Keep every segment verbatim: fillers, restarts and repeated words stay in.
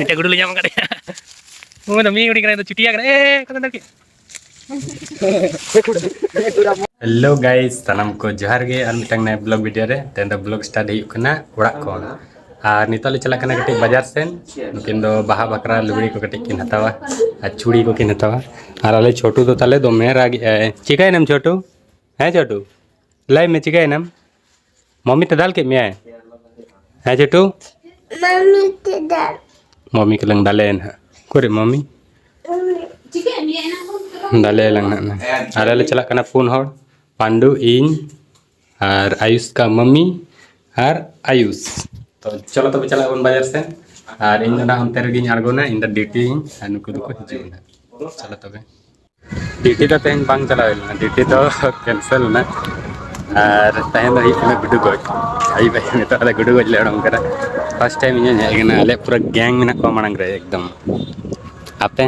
ᱢᱤᱫᱴᱮᱱ ᱜᱩᱰᱩ ᱞᱮ ᱧᱟᱢ ᱟᱠᱟᱫᱮᱭᱟ᱾ ᱩᱱᱤ ᱫᱚ ᱢᱤᱫ ᱦᱩᱰᱤᱧ ᱠᱟᱱᱟᱭ, ᱫᱚ ᱪᱩᱴᱤᱭᱟ ᱠᱟᱱᱟ᱾ ᱮ, ᱚᱠᱟ ᱠᱷᱚᱱ ᱫᱚ ᱠᱤ? Hello guys, ᱥᱟᱱᱟᱢ ᱠᱚ ᱡᱚᱦᱟᱨ ᱜᱮ ᱟᱨ ᱢᱤᱫᱴᱟᱝ ᱱᱟᱭᱟ vlog video ᱨᱮ᱾ ᱛᱮᱦᱮᱧ ᱫᱚ vlog start ᱦᱩᱭᱩᱜ ᱠᱟᱱᱟ ᱚᱲᱟᱜ ᱠᱷᱚᱱ᱾ ᱟᱨ ᱱᱤᱛᱚᱜ ᱞᱮ ᱪᱟᱞᱟᱜ ᱠᱟᱱᱟ ᱠᱟᱹᱴᱤᱡ ᱵᱟᱡᱟᱨ ᱥᱮᱱ᱾ ᱱᱩᱠᱤᱱ ᱫᱚ ᱵᱟᱦᱟ ᱵᱟᱠᱷᱨᱟ ᱞᱩᱜᱽᱲᱤ ᱠᱚ ᱠᱟᱹᱴᱤᱡ ᱠᱤᱱ ᱦᱟᱛᱟᱣᱟ ᱟᱨ ᱪᱩᱲᱤ ᱠᱚ ᱠᱤᱱ ᱦᱟᱛᱟᱣᱟ᱾ ᱟᱨ ᱟᱞᱮ ᱪᱷᱳᱴᱩ ᱫᱚ ᱛᱟᱞᱮ ᱫᱚᱢᱮ ᱨᱟᱜᱮᱜᱼᱟᱭ᱾ ᱪᱤᱠᱟᱹᱭᱮᱱᱟᱢ ᱪᱷᱳᱴᱩ? ᱦᱮᱸ ᱪᱷᱳᱴᱩ, ᱞᱟᱹᱭ ᱢᱮ, ᱪᱤᱠᱟᱹᱭᱮᱱᱟᱢ? ᱢᱚᱢᱤ ᱛᱮ ᱫᱟᱞ ᱠᱮᱫ ᱢᱮᱭᱟᱭ? ᱦᱮᱸ ᱪᱷᱳᱴᱩ? ᱢᱚᱢᱤ ᱛᱮ ᱫᱟᱞ᱾ ᱢᱚᱢᱤ ᱠᱚᱞᱟᱝ ᱫᱟᱞᱮᱭᱟ ᱱᱟᱦᱟᱜ᱾ ᱚᱠᱚᱭ ᱨᱮ ᱢᱚᱢᱤ? ᱢᱚᱢᱤ᱾ ᱫᱟᱞᱮᱭᱟᱞᱟᱝ ᱱᱟᱦᱟᱜ᱾ ᱟᱞᱮ ᱞᱮ ᱪᱟᱞᱟᱜ ᱠᱟᱱᱟ ᱯᱩᱱ ᱦᱚᱲ, ᱯᱟᱱᱰᱩ, ᱤᱧ ᱟᱨ ᱟᱭᱩᱥ ᱠᱟ ᱢᱚᱢᱤ ᱟᱨ ᱟᱭᱩᱥ᱾ ᱛᱚ ᱪᱚᱞᱚ ᱛᱚᱵᱮ ᱪᱟᱞᱟᱜ ᱵᱚᱱ ᱵᱟᱡᱟᱨ ᱥᱮᱱ᱾ ᱟᱨ ᱤᱧ ᱫᱚ ᱱᱟᱦᱟᱜ ᱚᱱᱛᱮ ᱨᱮᱜᱮᱧ ᱟᱬᱜᱚᱱᱟ, ᱤᱧ ᱫᱚ ᱰᱤᱭᱩᱴᱤ ᱟᱹᱧ ᱟᱨ ᱱᱩᱠᱩ ᱫᱚᱠᱚ ᱦᱤᱡᱩᱜᱼᱟ ᱱᱟᱦᱟᱜ᱾ ᱪᱚᱞᱚ ᱛᱚᱵᱮ᱾ ᱰᱤᱭᱩᱴᱤ ᱫᱚ ᱛᱮᱦᱮᱧ ᱵᱟᱝ ᱪᱟᱞᱟᱣ ᱦᱩᱭ ᱞᱮᱱᱟ, ᱰᱤᱭᱩᱴᱤ ᱫᱚ ᱠᱮᱱᱥᱮᱞ ᱮᱱᱟ᱾ ᱟᱨ ᱛᱟᱦᱮᱸ ᱫᱚ ᱦᱩᱭᱩᱜ ᱠᱟᱱᱟ ᱜᱩᱰᱩ ᱜᱚᱡ᱾ ᱟᱹᱭᱩᱵ ᱟᱹᱭᱩᱵ ᱱᱤᱛᱚᱜ ᱟᱞᱮ ᱜᱩᱰᱩ ᱜᱚᱡ ᱞᱮ ᱩᱰᱩᱝ ᱠᱟᱱᱟ᱾ ᱯᱷᱟᱥᱴ ᱴᱟᱭᱤᱢ ᱤᱧ ᱦᱮᱡ ᱠᱟᱱᱟ, ᱟᱞᱮ ᱯᱩᱨᱟᱹ ᱜᱮᱝ ᱢᱮᱱᱟᱜ ᱠᱚᱣᱟ ᱢᱟᱲᱟᱝ ᱨᱮ ᱮᱠᱫᱚᱢ᱾ ᱟᱯᱮ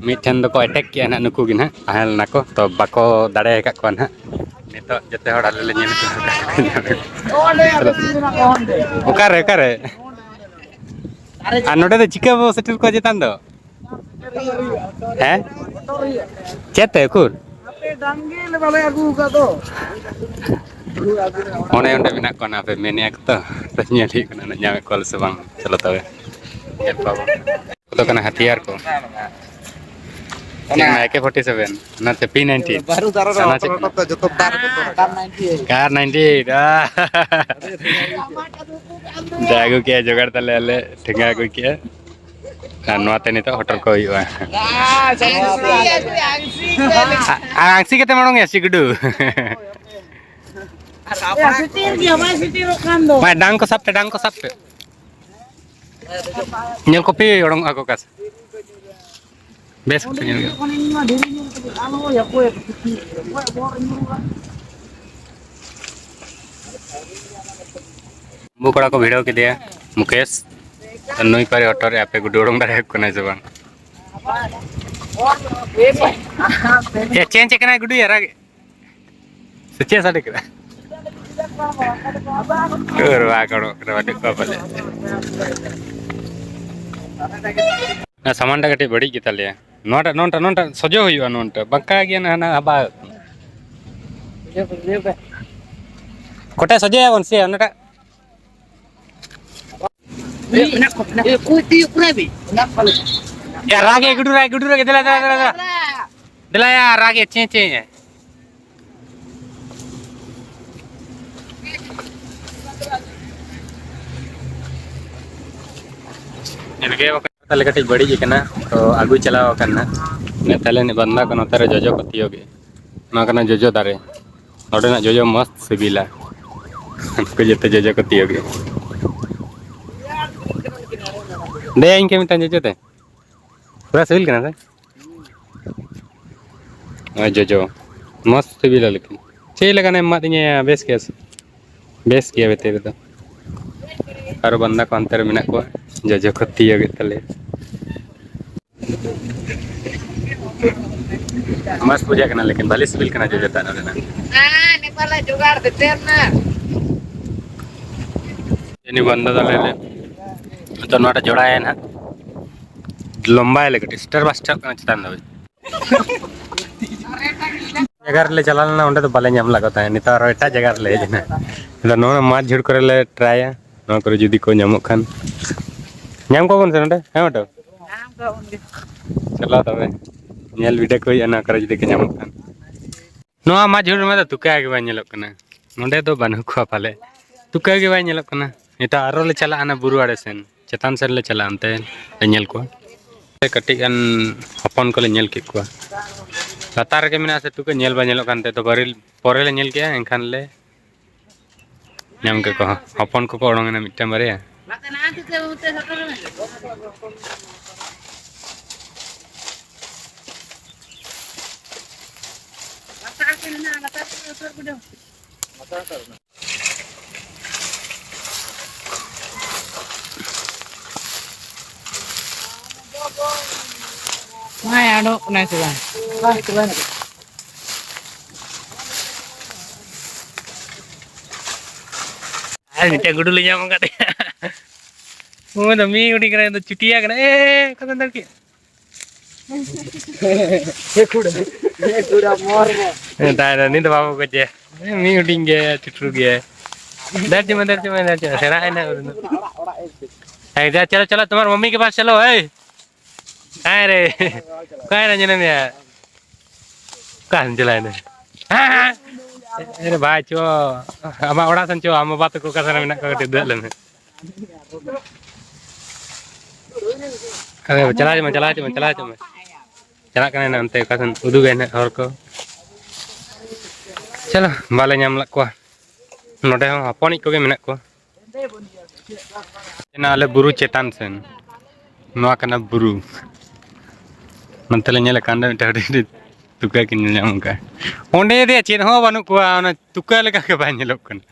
ᱢᱤᱫᱴᱷᱮᱱ ᱫᱚᱠᱚ ᱮᱴᱮᱠ ᱠᱮᱜᱼᱟ ᱱᱟᱦᱟᱜ, ᱱᱩᱠᱩ ᱜᱮ ᱱᱟᱦᱟᱜ ᱛᱟᱦᱮᱸ ᱞᱮᱱᱟ ᱠᱚ, ᱛᱚ ᱵᱟᱠᱚ ᱫᱟᱲᱮ ᱟᱠᱟᱫ ᱠᱚᱣᱟ ᱱᱟᱦᱟᱜ᱾ ᱱᱤᱛᱚᱜ ᱡᱚᱛᱚ ᱦᱚᱲ ᱟᱞᱮ ᱞᱮ ᱧᱮᱞ ᱠᱚᱣᱟ᱾ ᱚᱠᱟᱨᱮ, ᱚᱠᱟᱨᱮ? ᱟᱨ ᱱᱚᱰᱮ ᱫᱚ ᱪᱤᱠᱟᱹ ᱵᱚ ᱥᱮᱴᱮᱨ ᱠᱚᱣᱟ ᱪᱮᱛᱟᱱ ᱫᱚ? ᱦᱮᱸ? ᱪᱮᱫ ᱛᱮ ᱩᱠᱩᱨ? ᱰᱟᱝᱜᱤ ᱞᱮ ᱵᱟᱞᱮ ᱟᱹᱜᱩ ᱟᱠᱟᱫ ᱫᱚ᱾ ᱚᱱᱮ ᱚᱸᱰᱮ ᱢᱮᱱᱟᱜ ᱠᱚᱣᱟ, ᱦᱟᱯᱮ ᱢᱮᱱᱮᱫᱼᱟ ᱠᱚ ᱛᱚ, ᱧᱮᱞ ᱦᱩᱭᱩᱜ ᱠᱟᱱᱟ ᱧᱟᱢᱮᱫ ᱠᱚᱣᱟ ᱞᱮ ᱥᱮ ᱵᱟᱝ᱾ ᱪᱚᱞᱚ ᱛᱚᱵᱮ, ᱧᱮᱞ ᱠᱚᱣᱟ ᱵᱚᱱ᱾ ᱠᱚᱫᱚ ᱠᱟᱱᱟ ᱦᱟᱛᱤᱭᱟᱨ ᱠᱚ᱾ ᱪᱮᱫ ᱠᱟᱱᱟ? ᱮ ᱠᱮ ᱯᱷᱳᱨᱴᱤ ᱥᱮᱵᱷᱮᱱ, ᱱᱟᱛᱮ ᱯᱤ ᱱᱟᱭᱤᱱᱴᱤ᱾ ᱵᱟᱹᱨᱩᱫ ᱟᱨᱚ ᱥᱟᱱᱟ ᱪᱮᱫ ᱠᱟᱱᱟ? ᱡᱚᱛᱚ ᱫᱟᱨ ᱠᱚ ᱛᱚ᱾ ᱠᱟᱨ ᱱᱟᱭᱤᱱᱴᱤ ᱮᱭᱤᱴ᱾ ᱟᱦ᱾ ᱡᱟ ᱟᱹᱜᱩ ᱠᱮᱜᱼᱟ ᱡᱚᱜᱟᱲ ᱛᱟᱞᱮ, ᱟᱞᱮ ᱴᱷᱮᱸᱜᱟ ᱟᱹᱜᱩ ᱠᱮᱜᱼᱟ᱾ ᱟᱨ ᱱᱚᱣᱟᱛᱮ ᱱᱤᱛᱚᱜ ᱦᱚᱴᱚᱨ ᱠᱚ ᱦᱩᱭᱩᱜᱼᱟ᱾ ᱟ-, ᱟᱨ ᱟᱝᱥᱤ ᱠᱟᱛᱮᱢ ᱚᱰᱚᱝ ᱮᱭᱟ ᱥᱤ ᱜᱩᱰᱩ᱾ ᱮ, ᱥᱮᱴᱮᱨ ᱜᱮᱭᱟ, ᱵᱟᱭ ᱥᱮᱴᱮᱨᱚᱜ ᱠᱟᱱ ᱫᱚ᱾ ᱢᱟ, ᱰᱟᱝ ᱠᱚ ᱥᱟᱵ ᱯᱮ, ᱰᱟᱝ ᱠᱚ ᱥᱟᱵ ᱯᱮ᱾ ᱧᱮᱞ ᱠᱚᱯᱮ, ᱚᱰᱚᱝᱚᱜᱼᱟ ᱠᱚ ᱚᱠᱟ ᱥᱮᱫ᱾ ᱵᱮᱥ ᱠᱟᱛᱮ ᱧᱮᱞ ᱦᱩᱭᱩᱜᱼᱟ᱾ ᱵᱟᱹᱵᱩ ᱠᱚᱲᱟ ᱠᱚ ᱵᱷᱤᱲᱟᱹᱣ ᱠᱮᱫᱮᱭᱟ ᱢᱩᱠᱮᱥ᱾ ᱱᱩᱭ ᱯᱟᱨᱮ ᱦᱚᱴᱚᱨ ᱨᱮ ᱟᱯᱮ ᱜᱩᱰᱩ ᱚᱰᱚᱝ ᱫᱟᱲᱮᱭᱟᱠᱚ ᱠᱟᱱᱟᱭ ᱥᱮ ᱵᱟᱝ? ᱮ, ᱪᱮᱧᱡᱽ ᱠᱟᱱᱟᱭ ᱜᱩᱰᱩᱭᱟ, ᱨᱟᱜ ᱥᱮ ᱪᱮᱫ ᱥᱟᱰᱮ ᱠᱮᱫᱟ? ᱩᱨ, ᱵᱟᱝ ᱚᱰᱚᱠ ᱠᱟᱱᱟ, ᱵᱟᱹᱱᱩᱜ ᱠᱚᱣᱟ ᱯᱟᱞᱮ᱾ ᱚᱱᱟ ᱥᱟᱢᱟᱱ ᱴᱟ ᱠᱟᱹᱴᱤᱡ ᱵᱟᱹᱲᱤᱡ ᱜᱮᱛᱟ ᱞᱮᱭᱟ᱾ ᱱᱚᱣᱟᱴᱟᱜ, ᱱᱚᱣᱟᱴᱟᱜ, ᱱᱚᱣᱟᱴᱟᱜ ᱥᱚᱡᱷᱮ ᱦᱩᱭᱩᱜᱼᱟ, ᱱᱚᱣᱟᱴᱟᱜ ᱵᱟᱸᱠᱟ ᱜᱮᱭᱟ ᱱᱟᱦᱟᱜ, ᱱᱟᱦᱟᱜ ᱟᱵᱟᱨ᱾ ᱠᱚᱴᱮᱡ ᱥᱚᱡᱷᱮᱭᱟᱵᱚᱱ ᱥᱮ ᱚᱱᱟᱴᱟᱜ? ᱢᱮᱱᱟᱜ ᱠᱚᱣᱟ, ᱢᱮᱱᱟᱜ ᱠᱚᱣᱟ᱾ ᱮ, ᱚᱠᱚᱭ ᱛᱤᱭᱳᱜ ᱠᱚᱨᱟᱭ ᱵᱤᱱ? ᱢᱮᱱᱟᱜ ᱠᱚᱣᱟ᱾ ᱭᱟ, ᱨᱟᱜᱮ, ᱜᱩᱰᱩ ᱨᱟᱜᱮ, ᱜᱩᱰᱩ ᱨᱟᱜᱮ, ᱫᱮᱞᱟ, ᱫᱮᱞᱟ, ᱫᱮᱞᱟ, ᱫᱮᱞᱟ᱾ ᱫᱮᱞᱟ ᱭᱟ, ᱨᱟᱜᱮ, ᱪᱮᱸ, ᱪᱮᱸ ᱭᱟᱭ᱾ ᱮᱱᱠᱷᱟᱱ ᱛᱟᱦᱞᱮ ᱠᱟᱹᱴᱤᱡ ᱵᱟᱹᱲᱤᱡ ᱟᱠᱟᱱᱟ, ᱛᱚ ᱟᱹᱜᱩᱭ ᱪᱟᱞᱟᱣ ᱟᱠᱟᱱᱟ᱾ ᱤᱱᱟᱹ ᱛᱟᱦᱞᱮ ᱵᱟᱱᱫᱟ ᱠᱚ ᱱᱚᱛᱮ ᱨᱮ ᱡᱚᱡᱚ ᱠᱚ ᱛᱤᱭᱳᱜᱮ᱾ ᱱᱚᱣᱟ ᱠᱟᱱᱟ ᱡᱚᱡᱚ ᱫᱟᱨᱮ, ᱱᱚᱰᱮᱱᱟᱜ ᱡᱚᱡᱚ ᱢᱚᱥᱛ ᱥᱤᱵᱤᱞᱟ᱾ ᱩᱱᱠᱩ ᱡᱚᱛᱚ ᱡᱚᱡᱚ ᱠᱚ ᱛᱤᱭᱳᱜᱮ᱾ ᱫᱮᱭᱟ, ᱤᱧ ᱠᱮ ᱢᱤᱫᱴᱟᱝ ᱡᱚᱡᱚ ᱫᱮ᱾ ᱯᱩᱨᱟ ᱥᱤᱵᱤᱞ ᱠᱟᱱᱟ ᱥᱮ? ᱱᱚᱜᱼᱚᱭ ᱡᱚᱡᱚ, ᱢᱚᱥᱛ ᱥᱤᱵᱤᱞᱟ ᱞᱮᱠᱤᱱ᱾ ᱪᱮᱫ ᱞᱮᱠᱟᱱᱮᱢ ᱮᱢᱟᱫᱤᱧᱟ ᱭᱟ? ᱵᱮᱥ ᱜᱮᱭᱟ ᱥᱮ? ᱵᱮᱥ ᱜᱮᱭᱟ ᱵᱷᱤᱛᱤᱨ ᱨᱮᱫᱚ᱾ ᱟᱨᱚ ᱵᱟᱱᱫᱟ ᱠᱚ ᱦᱟᱱᱛᱮ ᱨᱮ ᱢᱮᱱᱟᱜ ᱠᱚᱣᱟ, ᱡᱚᱡᱚ ᱠᱚ ᱛᱤᱭᱳᱜᱮᱫ ᱛᱟᱞᱮᱭᱟ᱾ ᱢᱚᱥᱛ ᱵᱩᱡᱷᱟᱹᱜ ᱠᱟᱱᱟ, ᱞᱮᱠᱤᱱ ᱵᱷᱟᱞᱮ ᱥᱤᱵᱤᱞ ᱠᱟᱱᱟ ᱡᱚᱡᱚ ᱫᱟᱜ ᱱᱚᱰᱮᱱᱟᱜ᱾ ᱦᱮᱸ, ᱱᱮᱯᱟᱞ ᱡᱚᱜᱟᱲ ᱫᱮᱛᱮ ᱨᱮᱱᱟᱜ᱾ ᱡᱟᱹᱱᱤ ᱵᱟᱱᱫᱟ ᱫᱚ ᱟᱞᱮ ᱞᱮ, ᱱᱤᱛᱚᱜ ᱱᱚᱣᱟᱴᱟᱜ ᱡᱚᱲᱟᱭᱮᱱ ᱦᱟᱸᱜ᱾ ᱞᱚᱢᱵᱟᱭ ᱞᱮ ᱠᱟᱹᱴᱤᱡ, ᱥᱴᱟᱨ ᱵᱟᱥ ᱪᱟᱞᱟᱜ ᱠᱟᱱᱟ ᱪᱮᱛᱟᱱ ᱫᱷᱟᱹᱵᱤᱡ᱾ ᱡᱟᱭᱜᱟ ᱨᱮᱞᱮ ᱪᱟᱞᱟᱣ ᱞᱮᱱᱟ, ᱚᱸᱰᱮ ᱫᱚ ᱵᱟᱞᱮ ᱧᱟᱢ ᱞᱮᱫ ᱠᱚ ᱛᱟᱦᱮᱸᱫ᱾ ᱱᱤᱛᱚᱜ ᱟᱨᱚ ᱮᱴᱟᱜ ᱡᱟᱭᱜᱟ ᱨᱮᱞᱮ ᱦᱮᱡ ᱮᱱᱟ᱾ ᱟᱫᱚ ᱱᱚᱣᱟ ᱢᱟᱫ ᱡᱷᱩᱲ ᱠᱚᱨᱮ ᱞᱮ ᱴᱨᱟᱭᱟ, ᱱᱚᱣᱟ ᱠᱚᱨᱮ ᱡᱩᱫᱤ ᱠᱚ ᱧᱟᱢᱚᱜ ᱠᱷᱟᱱ᱾ ᱧᱟᱢ ᱠᱚᱣᱟ ᱵᱚᱱ ᱥᱮ ᱱᱚᱸᱰᱮ? ᱦᱮᱸ, ᱢᱟᱰᱚ? ᱧᱟᱢ ᱠᱚᱣᱟ ᱵᱚᱱ ᱜᱮ᱾ ᱪᱟᱞᱟᱣ ᱛᱚᱵᱮ, ᱧᱮᱞ ᱵᱤᱰᱟᱹᱣ ᱠᱚ ᱦᱩᱭᱩᱜᱼᱟ, ᱱᱚᱣᱟ ᱠᱚᱨᱮ ᱡᱩᱫᱤ ᱠᱚ ᱧᱟᱢᱚᱜ ᱠᱷᱟᱱ᱾ ᱱᱚᱣᱟ ᱢᱟᱫ ᱡᱷᱩᱲ ᱨᱮᱢᱟ ᱫᱚ ᱛᱩᱠᱟᱹ ᱜᱮ ᱵᱟᱭ ᱧᱮᱞᱚᱜ ᱠᱟᱱᱟ᱾ ᱱᱚᱸᱰᱮ ᱫᱚ ᱵᱟᱹᱱᱩᱜ ᱠᱚᱣᱟ ᱯᱟᱞᱮ᱾ ᱛᱩᱠᱟᱹ ᱜᱮ ᱵᱟᱭ ᱧᱮᱞᱚᱜ ᱠᱟᱱᱟ᱾ ᱱᱤᱛᱚᱜ ᱟᱨᱚ ᱞᱮ ᱪᱟᱞᱟᱜᱼᱟ ᱦᱟᱱᱟ ᱵᱩᱨᱩ ᱟᱲᱮ ᱥᱮᱱ᱾ ᱪᱮᱛᱟᱱ ᱥᱮᱫ ᱞᱮ ᱪᱟᱞᱟᱜᱼᱟ, ᱚᱱᱛᱮ ᱞᱮ ᱧᱮᱞ ᱠᱚᱣᱟ᱾ ᱠᱟᱹᱴᱤᱡ ᱜᱟᱱ ᱦᱚᱯᱚᱱ ᱠᱚᱞᱮ ᱧᱮᱞ ᱠᱮᱫ ᱠᱚᱣᱟ᱾ ᱞᱟᱛᱟᱨ ᱨᱮᱜᱮ ᱢᱮᱱᱟᱜᱼᱟ ᱥᱮ ᱛᱩᱠᱟᱹ, ᱧᱮᱞ ᱵᱟᱭ ᱧᱮᱞᱚᱜ ᱠᱟᱱ ᱛᱟᱦᱮᱸ᱾ ᱛᱚ ᱯᱚᱨᱮ, ᱯᱚᱨᱮ ᱞᱮ ᱧᱮᱞ ᱠᱮᱜᱼᱟ, ᱮᱱᱠᱷᱟᱱ ᱞᱮ ᱧᱟᱢ ᱠᱮᱫ ᱠᱚᱣᱟ᱾ ᱦᱚᱯᱚᱱ ᱠᱚᱠᱚ ᱚᱰᱚᱝ ᱮᱱᱟ ᱢᱤᱫᱴᱟᱝ ᱵᱟᱨᱭᱟ᱾ ᱢᱟᱭ ᱟᱰᱚᱜ ᱠᱟᱱᱟᱭ ᱥᱮ ᱵᱟᱝ? ᱟᱨ ᱢᱤᱫᱴᱮᱱ ᱜᱩᱰᱩ ᱞᱮ ᱧᱟᱢ ᱟᱠᱟᱫᱮᱭᱟ᱾ ᱩᱱᱤ ᱫᱚ ᱢᱤᱫ ᱦᱩᱰᱤᱧ ᱠᱟᱱᱟᱭ, ᱩᱱᱤ ᱫᱚ ᱪᱩᱴᱤᱭᱟ ᱠᱟᱱᱟ᱾ ᱮ, ᱚᱠᱟ ᱫᱚ ᱫᱟᱹᱲ ᱠᱮᱫ? ᱦᱮ ᱠᱩᱲᱟ᱾ ᱦᱮ ᱠᱩᱲᱟ ᱢᱚᱨ ᱢᱚᱨ᱾ ᱦᱮ, ᱫᱟᱭ, ᱫᱟᱭ, ᱩᱱᱤ ᱫᱚ ᱵᱟᱵᱚ ᱜᱚᱡᱮ᱾ ᱮ, ᱢᱤᱫ ᱦᱩᱰᱤᱧ ᱜᱮ, ᱪᱩᱴᱨᱩ ᱜᱮ᱾ ᱫᱟᱹᱲ ᱦᱚᱪᱚ ᱢᱮ, ᱫᱟᱹᱲ ᱦᱚᱪᱚ ᱢᱮ, ᱫᱟᱹᱲ ᱦᱚᱪᱚ ᱢᱮ᱾ ᱥᱮᱬᱟ ᱮᱱᱟ ᱩᱱᱤ ᱫᱚ᱾ ᱚᱲᱟᱜ, ᱚᱲᱟᱜ ᱮ ᱤᱫᱤ᱾ ᱮ, ᱪᱚᱞᱚ, ᱪᱚᱞᱚ, ᱛᱳᱢᱟᱨ ᱢᱟᱢᱢᱤ ᱠᱮ ᱯᱟᱥ ᱪᱚᱞᱚ, ᱮᱭ᱾ ᱚᱠᱟᱭ ᱨᱮ? ᱚᱠᱟᱭ ᱨᱮ ᱧᱮᱞᱮ ᱢᱮᱭᱟ? ᱚᱠᱟ ᱥᱮᱱ ᱪᱟᱞᱟᱣ ᱮᱱᱟ? ᱦᱮᱸ, ᱦᱮᱸ᱾ ᱮ ᱨᱮ ᱵᱷᱟᱭ, ᱪᱚ, ᱟᱢᱟᱜ ᱚᱲᱟᱜ ᱥᱮᱱ ᱪᱚ, ᱟᱢ ᱵᱟᱵᱟ ᱛᱟᱠᱚ ᱚᱠᱟ ᱥᱮᱱ ᱨᱮ ᱢᱮᱱᱟᱜ ᱠᱚᱣᱟ, ᱠᱟᱹᱴᱤᱡ ᱩᱫᱩᱜ ᱟᱞᱮ ᱢᱮ᱾ ᱟᱨᱮ, ᱪᱟᱞᱟᱣ ᱦᱚᱪᱚ ᱢᱮ, ᱪᱟᱞᱟᱣ ᱦᱚᱪᱚ ᱢᱮ, ᱪᱟᱞᱟᱣ ᱦᱚᱪᱚ ᱢᱮ᱾ ᱪᱟᱞᱟᱜ ᱠᱟᱱᱟᱭ ᱱᱟᱜ ᱚᱱᱛᱮ, ᱚᱠᱟ ᱥᱮᱱ ᱩᱫᱩᱜᱟᱭ ᱱᱟᱜ ᱦᱚᱨ ᱠᱚ᱾ ᱪᱚᱞᱚ, ᱵᱟᱞᱮ ᱧᱟᱢ ᱞᱮᱫ ᱠᱚᱣᱟ᱾ ᱱᱚᱰᱮ ᱦᱚᱸ ᱦᱚᱯᱚᱱᱤᱡ ᱠᱚᱜᱮ ᱢᱮᱱᱟᱜ ᱠᱚᱣᱟ᱾ ᱮᱱᱟ ᱟᱞᱮ ᱵᱩᱨᱩ ᱪᱮᱛᱟᱱ ᱥᱮᱱ᱾ ᱱᱚᱣᱟ ᱠᱟᱱᱟ ᱵᱩᱨᱩ᱾ ᱱᱚᱱᱛᱮ ᱞᱮ ᱧᱮᱞ ᱟᱠᱟᱫ ᱚᱸᱰᱮ ᱢᱤᱫᱴᱟᱝ ᱦᱩᱰᱤᱧ ᱦᱩᱰᱤᱧ ᱛᱩᱠᱟᱹ ᱠᱤᱱ ᱧᱮᱞ ᱧᱟᱢ ᱠᱟᱜᱼᱟ᱾ ᱚᱸᱰᱮ ᱫᱚᱭᱟ ᱪᱮᱫ ᱦᱚᱸ ᱵᱟᱹᱱᱩᱜ ᱠᱚᱣᱟ, ᱚᱱᱟ ᱛᱩᱠᱟᱹ ᱞᱮᱠᱟ ᱜᱮ ᱵᱟᱭ ᱧᱮᱞᱚᱜ ᱠᱟᱱᱟ᱾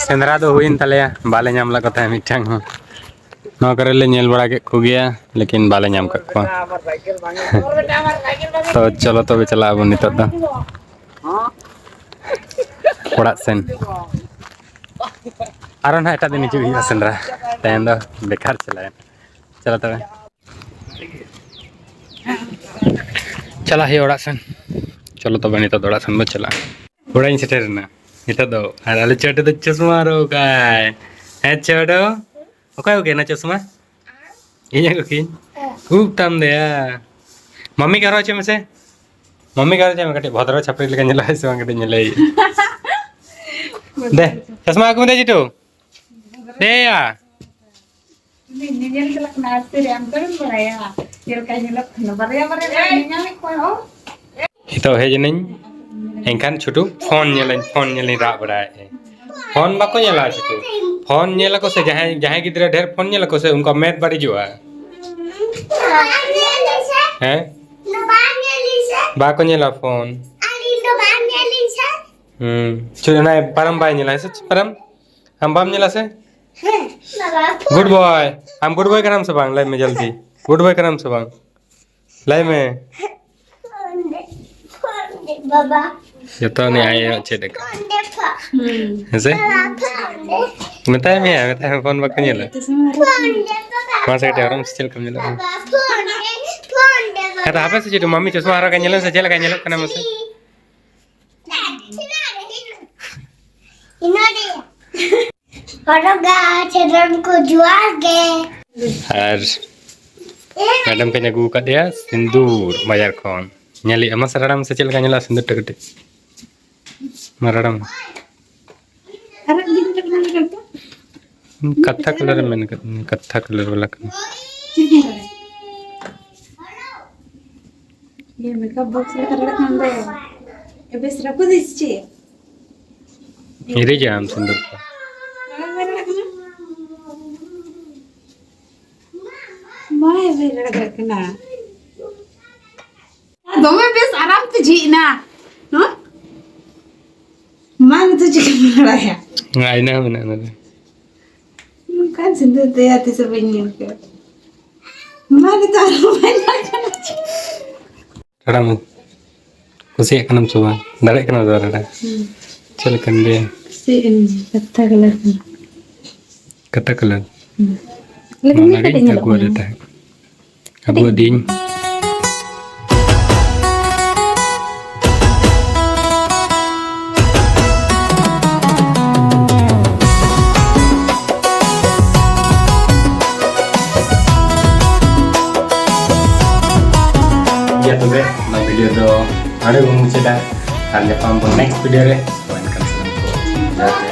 ᱥᱮᱸᱫᱽᱨᱟ ᱫᱚ ᱦᱩᱭᱮᱱ ᱛᱟᱞᱮᱭᱟ, ᱵᱟᱞᱮ ᱧᱟᱢ ᱞᱮᱫ ᱠᱚ ᱛᱟᱦᱮᱸᱫ ᱢᱤᱫᱴᱟᱝ ᱦᱚᱸ᱾ ᱱᱚᱣᱟ ᱠᱚᱨᱮ ᱞᱮ ᱧᱮᱞ ᱵᱟᱲᱟ ᱠᱮᱫ ᱠᱚᱜᱮᱭᱟ, ᱞᱮᱠᱤᱱ ᱵᱟᱞᱮ ᱧᱟᱢ ᱠᱟᱜ ᱠᱚᱣᱟ᱾ ᱛᱚ ᱪᱚᱞᱚ ᱛᱚᱵᱮ ᱪᱟᱞᱟᱜ ᱟᱵᱚᱱ ᱱᱤᱛᱚᱜ ᱫᱚ ᱚᱲᱟᱜ ᱥᱮᱱ᱾ ᱟᱨᱚ ᱱᱟᱦᱟᱜ ᱮᱴᱟᱜ ᱫᱤᱱ ᱦᱤᱡᱩᱜ ᱦᱩᱭᱩᱜᱼᱟ ᱥᱮᱸᱫᱽᱨᱟ, ᱛᱮᱦᱮᱧ ᱫᱚ ᱵᱮᱠᱟᱨ ᱪᱟᱞᱟᱣᱮᱱ᱾ ᱪᱚᱞᱚ ᱛᱚᱵᱮ᱾ ᱪᱟᱞᱟᱜ ᱦᱩᱭᱩᱜᱼᱟ ᱚᱲᱟᱜ ᱥᱮᱱ᱾ ᱪᱚᱞᱚ ᱛᱚᱵᱮ ᱱᱤᱛᱚᱜ ᱫᱚ ᱚᱲᱟᱜ ᱥᱮᱱ ᱵᱚ ᱪᱟᱞᱟᱜᱼᱟ᱾ ᱚᱲᱟᱜ ᱤᱧ ᱥᱮᱴᱮᱨ ᱮᱱᱟ ᱱᱤᱛᱚᱜ ᱫᱚ᱾ ᱟᱨ ᱟᱞᱮ ᱪᱷᱳᱴᱩ ᱫᱚ ᱪᱚᱥᱢᱟ ᱦᱚᱨᱚᱜ ᱠᱟᱭ᱾ ᱦᱮᱸ ᱪᱷᱳᱴᱩ, ᱚᱠᱚᱭ ᱟᱹᱜᱩ ᱠᱮᱫ ᱱᱟ ᱪᱚᱥᱢᱟ? ᱤᱧ ᱟᱹᱜᱩ ᱠᱤᱧ᱾ ᱩᱵ ᱛᱟᱢ ᱫᱚᱭᱟ᱾ ᱢᱟᱢᱢᱤ ᱜᱮ ᱦᱚᱨᱚᱜ ᱦᱚᱪᱚᱭ ᱢᱮᱥᱮ᱾ ᱢᱟᱢᱢᱤ ᱜᱮ ᱦᱚᱨᱚᱜ ᱦᱚᱪᱚᱭ ᱢᱮ, ᱠᱟᱹᱴᱤᱡ ᱵᱷᱚᱫᱨᱚ ᱪᱷᱟᱯᱨᱤ ᱞᱮᱠᱟ ᱧᱮᱞᱚᱜ ᱟᱭ ᱥᱮ ᱵᱟᱝ, ᱠᱟᱹᱴᱤᱡ ᱧᱮᱞᱮ ᱦᱩᱭᱩᱜᱼᱟ᱾ ᱫᱮ, ᱪᱚᱥᱢᱟ ᱟᱹᱜᱩ ᱢᱮ ᱫᱮ ᱪᱷᱳᱴᱩ᱾ ᱫᱮᱭᱟ᱾ ᱩᱱᱤ ᱧᱮᱧᱮᱞ ᱪᱟᱞᱟᱜ ᱠᱟᱱᱟ, ᱟᱨ ᱥᱮᱨᱮᱧ ᱟᱢ ᱫᱚᱢ ᱵᱟᱲᱟᱭᱟ ᱪᱮᱫ ᱞᱮᱠᱟᱭ ᱧᱮᱞᱚᱜ ᱠᱟᱱᱟ? ᱵᱟᱨᱭᱟ ᱵᱟᱨᱭᱟ ᱞᱮ ᱧᱮᱧᱟᱢᱮᱫ ᱠᱚᱣᱟ ᱦᱚᱸ᱾ ᱱᱤᱛᱚᱜ ᱦᱮᱡ ᱮᱱᱟᱹᱧ, ᱮᱱᱠᱷᱟᱱ ᱪᱷᱩᱴᱩ ᱯᱷᱳᱱ ᱧᱮᱞᱟᱹᱧ, ᱯᱷᱳᱱ ᱧᱮᱞᱤᱧ ᱨᱟᱜ ᱵᱟᱲᱟᱭᱮᱫ᱾ ᱯᱷᱳᱱ ᱵᱟᱠᱚ ᱧᱮᱞᱟ ᱪᱷᱩᱴᱩ᱾ ᱯᱷᱳᱱ ᱧᱮᱞ ᱟᱠᱚ ᱥᱮ ᱡᱟᱦᱟᱸᱭ, ᱡᱟᱦᱟᱸᱭ ᱜᱤᱫᱽᱨᱟᱹ ᱰᱷᱮᱨ ᱯᱷᱳᱱ ᱧᱮᱞ ᱟᱠᱚ ᱥᱮ ᱩᱱᱠᱩᱣᱟᱜ ᱢᱮᱫ ᱵᱟᱹᱲᱤᱡᱚᱜᱼᱟ᱾ ᱦᱮᱸ? ᱵᱟᱠᱚ ᱧᱮᱞᱟ ᱯᱷᱳᱱ᱾ ᱦᱩᱸ᱾ ᱪᱷᱩᱴᱩ ᱚᱱᱟ ᱯᱟᱨᱟᱢ ᱵᱟᱭ ᱧᱮᱞᱟ, ᱦᱮᱸ ᱥᱮ? ᱯᱟᱨᱟᱢ? ᱟᱢ ᱵᱟᱢ ᱧᱮᱞᱟ ᱥᱮ? ᱦᱮᱸ, ᱵᱟᱵᱟ᱾ Good boy. ᱟᱢ good boy ᱠᱟᱱᱟᱢ ᱥᱮ ᱵᱟᱝ? ᱞᱟᱹᱭ ᱢᱮ ᱡᱚᱞᱫᱤ᱾ Good boy ᱠᱟᱱᱟᱢ ᱥᱮ ᱵᱟᱝ? ᱞᱟᱹᱭ ᱢᱮ᱾ ᱵᱟᱵᱟ᱾ ᱡᱚᱛᱚ ᱩᱱᱤ ᱟᱭᱳ ᱪᱮᱫ ᱟᱠᱟᱫ᱾ ᱦᱮᱸ ᱥᱮ? ᱢᱮᱛᱟᱭ ᱢᱮᱭᱟ, ᱢᱮᱛᱟᱭ ᱢᱮ, ᱯᱷᱳᱱ ᱵᱟᱠᱚ ᱧᱮᱞᱟ᱾ ᱢᱟᱥᱮ ᱠᱟᱹᱴᱤᱡ ᱟᱨᱟᱢ ᱥᱮ ᱪᱮᱫ ᱞᱮᱠᱟᱢ ᱧᱮᱞᱚᱜ ᱠᱟᱱᱟ? ᱦᱮᱸ ᱛᱚ, ᱦᱟᱯᱮ ᱥᱮ ᱪᱮᱫ, ᱢᱟᱢᱤ ᱪᱚᱥᱢᱟ ᱦᱚᱨᱚᱜ ᱠᱟᱛᱮ ᱧᱮᱞ ᱢᱮᱥᱮ, ᱪᱮᱫ ᱞᱮᱠᱟ ᱧᱮᱞᱚᱜ ᱠᱟᱱᱟ ᱢᱟᱥᱮ? ᱦᱚᱨᱚᱜᱟ ᱪᱮᱫᱚᱱ ᱠᱚ ᱡᱚᱦᱟᱨ ᱜᱮ᱾ ᱟᱨ ᱢᱮᱰᱟᱢ ᱠᱤᱱ ᱟᱹᱜᱩ ᱟᱠᱟᱫᱮᱭᱟ ᱥᱤᱸᱫᱩᱨ ᱵᱟᱡᱟᱨ ᱠᱷᱚᱱ᱾ ᱧᱮᱞᱮᱜᱼᱟ, ᱢᱟᱥᱮ ᱨᱟᱲᱟᱢ ᱥᱮ ᱪᱮᱫ ᱞᱮᱠᱟ ᱧᱮᱞᱚᱜᱼᱟ ᱥᱤᱸᱫᱩᱨ ᱴᱟ ᱠᱟᱹᱴᱤᱡ᱾ ᱢᱟ ᱨᱟᱲᱟᱢ᱾ ᱟᱨᱟᱜ ᱜᱮ ᱧᱮᱞᱚᱜ ᱠᱟᱱᱟ ᱞᱮᱠᱟ ᱛᱚ᱾ ᱠᱟᱛᱷᱟ ᱠᱟᱞᱟᱨ ᱮᱢ ᱢᱮᱱ ᱠᱟᱫ, ᱠᱟᱛᱷᱟ ᱠᱟᱞᱟᱨ ᱵᱟᱞᱟ ᱠᱟᱱᱟ᱾ ᱪᱮᱫ ᱤᱧ ᱵᱟᱲᱟᱭᱟ? ᱤᱭᱟᱹ, ᱢᱮᱠᱟᱯ ᱵᱚᱠᱥ ᱞᱮᱠᱟ ᱨᱟᱲᱟᱜ ᱠᱟᱱ ᱫᱚ᱾ ᱮ, ᱵᱮᱥ ᱨᱟᱹᱯᱩᱫ ᱤᱧ ᱥᱮ ᱪᱮᱫ? ᱦᱤᱨᱤᱡᱟᱢ ᱥᱤᱸᱫᱩᱨ ᱠᱚ᱾ ᱨᱟᱲᱟᱜ ᱵᱟᱭ ᱨᱟᱲᱟᱜ ᱠᱟᱱᱟ? ᱵᱟᱭ, ᱵᱟᱭ ᱨᱟᱲᱟᱜ ᱠᱟᱱᱟ᱾ ᱫᱚᱢᱮ ᱵᱮᱥ ᱟᱨᱟᱢ ᱛᱮ ᱡᱷᱤᱡ ᱮᱱᱟ᱾ ᱦᱮᱸ? ᱢᱟ ᱱᱤᱛᱚᱜ ᱪᱤᱠᱟᱹᱢ ᱵᱟᱲᱟᱭᱟ? ᱟᱭᱱᱟ ᱦᱚᱸ ᱢᱮᱱᱟᱜᱼᱟ ᱱᱚᱰᱮ᱾ ᱱᱚᱝᱠᱟᱱ ᱥᱤᱸᱫᱩᱨ ᱛᱮᱭᱟ ᱛᱤᱥ ᱦᱚᱸ ᱵᱟᱹᱧ ᱧᱮᱞ ᱠᱟᱜ᱾ ᱢᱟ ᱱᱤᱛᱚᱜ ᱟᱨᱦᱚᱸ ᱵᱟᱹᱧ ᱧᱮᱞ ᱠᱟᱜ᱾ ᱨᱟᱲᱟ ᱢᱮ᱾ ᱠᱩᱥᱤᱭᱟᱜ ᱠᱟᱱᱟᱢ ᱥᱮ ᱵᱟᱝ? ᱫᱟᱲᱮᱭᱟᱜ ᱠᱟᱱᱟᱢ ᱥᱮ ᱵᱟᱝ ᱨᱟᱲᱟ? ᱦᱩᱸ᱾ ᱪᱮᱫ ᱞᱮᱠᱟᱧ ᱞᱟᱹᱭᱟ? ᱠᱩᱥᱤᱭᱟᱜ ᱠᱟᱹᱱᱟᱹᱧ᱾ ᱠᱟᱛᱷᱟ ᱠᱟᱞᱟᱨ ᱠᱟᱱᱟ᱾ ᱠᱟᱛᱷᱟ ᱠᱟᱞᱟᱨ? ᱦᱩᱸ᱾ ᱞᱮᱠᱤᱱ ᱚᱱᱟ ᱢᱤᱫ ᱠᱟᱹᱴᱤᱡ ᱜᱤᱧ ᱧᱮᱞᱚᱜ ᱟᱹᱜᱩ ᱟᱫᱮ ᱠᱟᱱᱟ᱾ ᱛᱟᱦᱮᱸᱫ᱾ ᱟᱹᱜᱩ ᱟᱹᱫᱤᱧ᱾ ᱜᱮᱭᱟ ᱛᱚᱵᱮ, ᱚᱱᱟ ᱵᱷᱤᱰᱤᱭᱳ ᱫᱚ ᱱᱚᱰᱮ ᱵᱚᱱ ᱢᱩᱪᱟᱹᱫᱟ᱾ ᱟᱨ ᱧᱟᱯᱟᱢ ᱵᱚᱱ ᱱᱮᱠᱥᱴ ᱵᱷᱤᱰᱤᱭᱳ ᱨᱮ᱾ ᱛᱚ ᱮᱱᱠᱷᱟᱱ ᱥᱟᱱᱟᱢ ᱠᱚ ᱡᱚᱦᱟᱨ ᱜᱮ᱾